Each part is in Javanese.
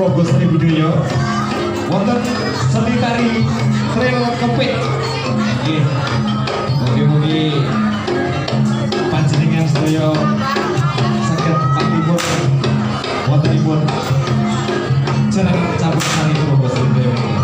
Progo Seni Budaya wonten seni tari Tril Kepit. Nggih. Mugi-mugi panjenengan sedaya saged patipun wontenipun jeneng campur sari Progo Seni Budaya.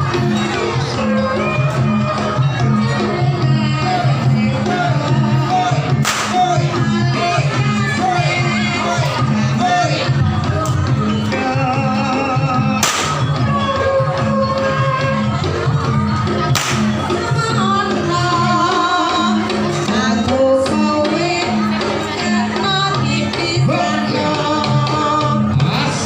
Aku kowe kena dipisahno. Mas.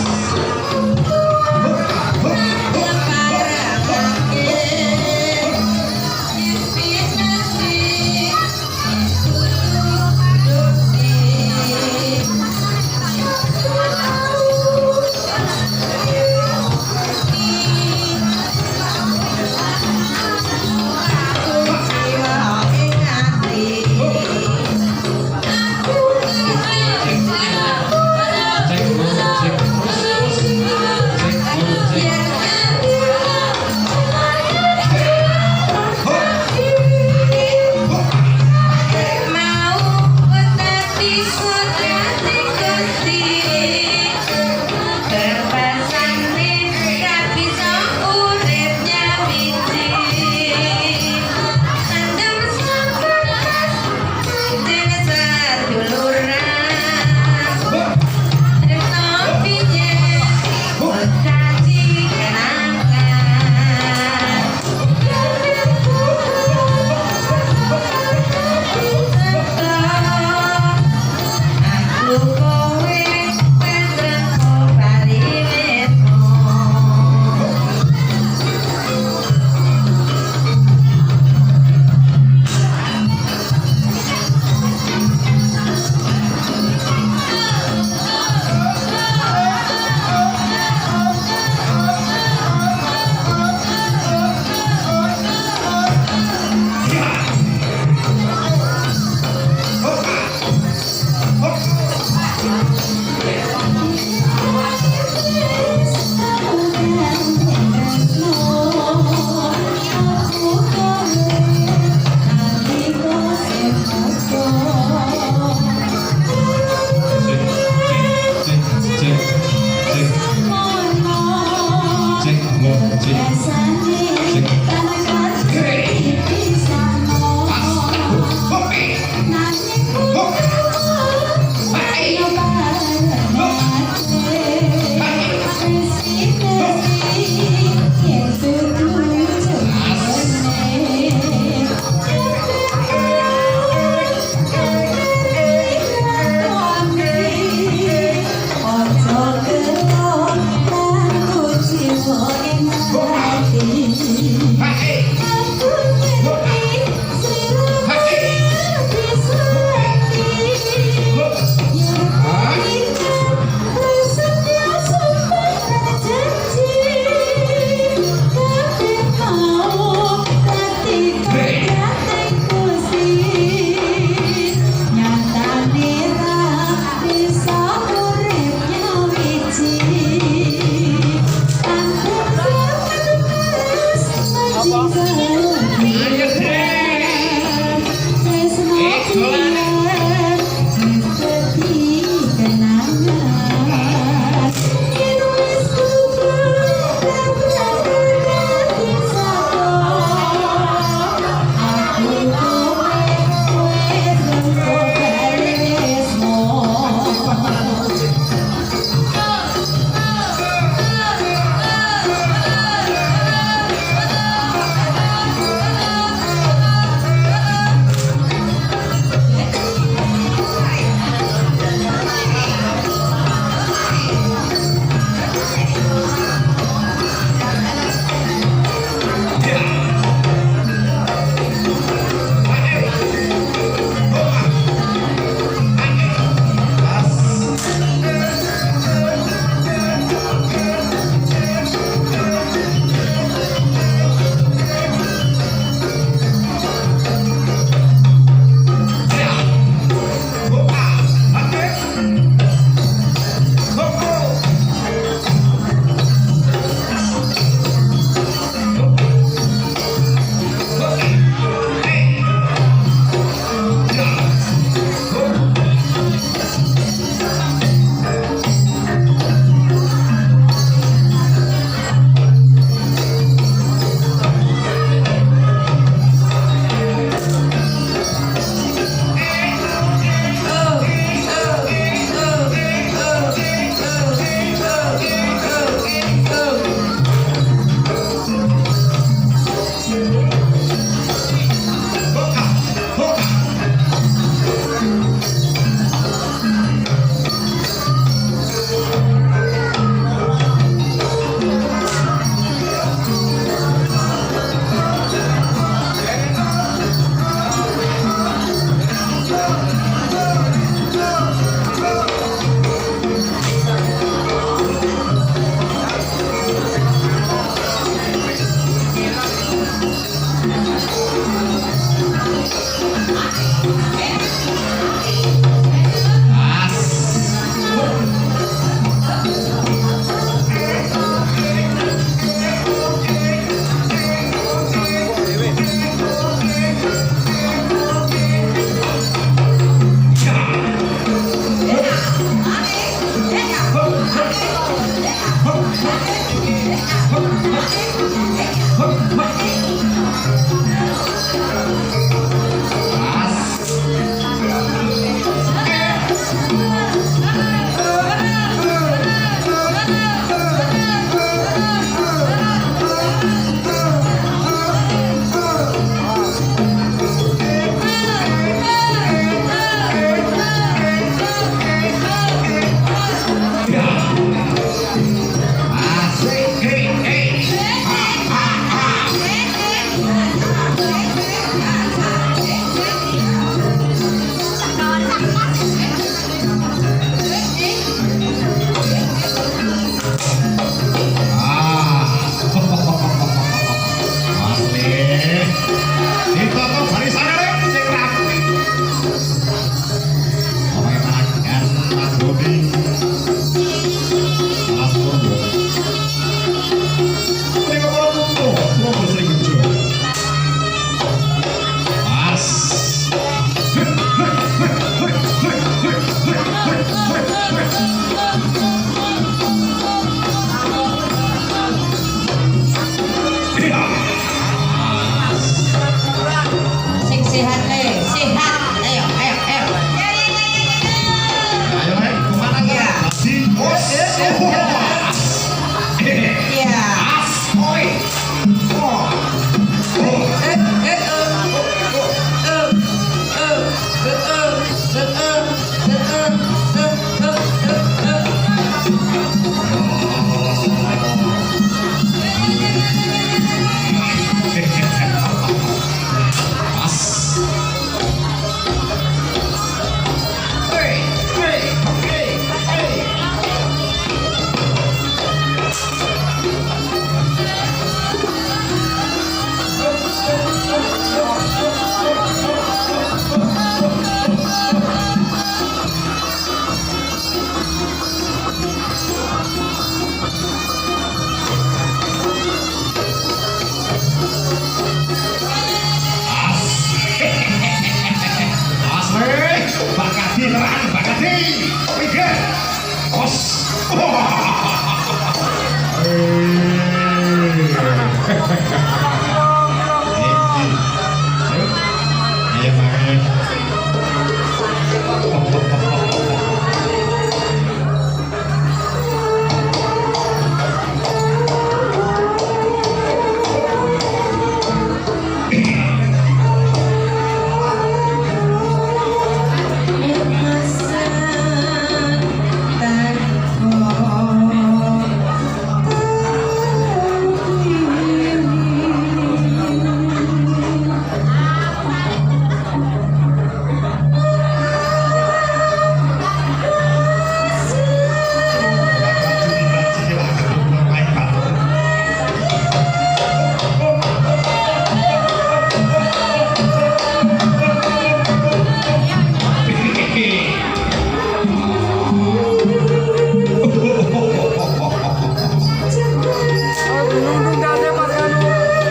Ditata barisane rek sing rapi. Omahe Maragan Mas Budi. Mas Purwo. Punika para putu, Purwo Sriwijaya. Mas. Iya. Sing sehat le, sehat. Ayo, ayo, ayo. Ayo rek, kemana Iya. Di os. Iya. As, oi. Oh. Oh. Eh, eh, eh, eh, eh, eh, eh, eh, eh, eh, eh, eh, eh, eh. As. Hey, hey, hey, hey. Asli, Bakati terang, Bakati. Pinggir. Os. Ayo, ayo mari.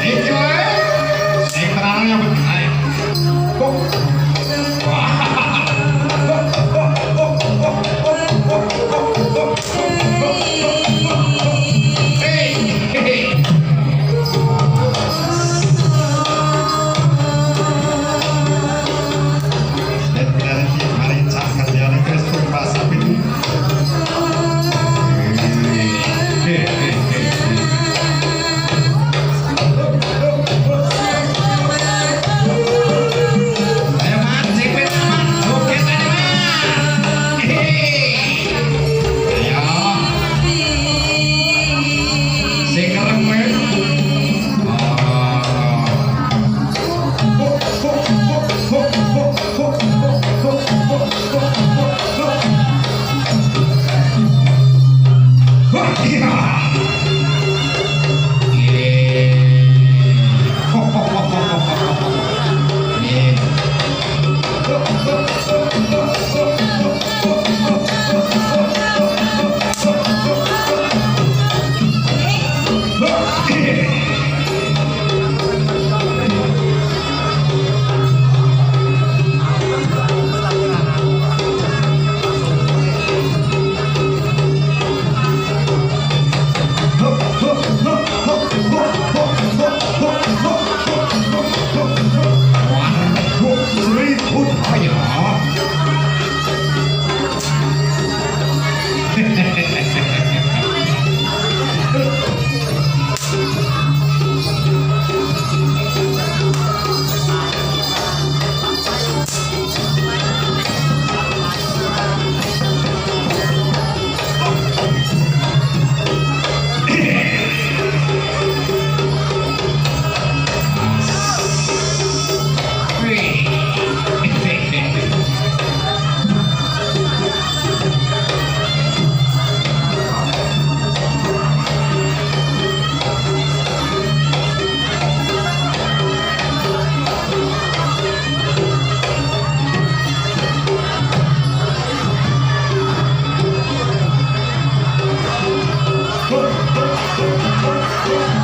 Iki wae. Sing tenanan nyambut gawe. Kok. Hei, hei. Dan pinariki mari cak kadyane Kristus Pak Sapitu. Hei, hei, hei, hei. Ayo Mas, cipit Mas, joget aja Mas. Hehehe. Ayo. Sing kereng kowe. Oh. Ho ho ho ho ho ho ho ho ho ho ho. Wah, iya. Eh. Ho ho ho ho ho ho ho. Eh.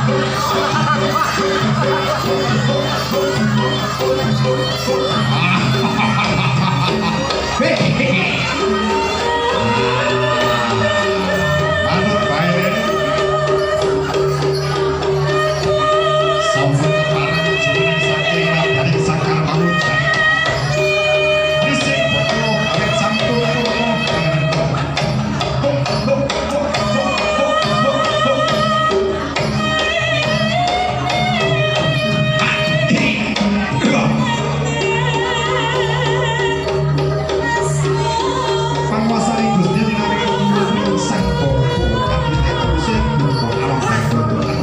Manut bae. Sampun kepareng jumeneng saking Raden Sakar Mangunjaya. Rising putra kawit sampun purna. Panguwasane Gusti dinamika Sang Bapa kabite teruse duka alam kadotan.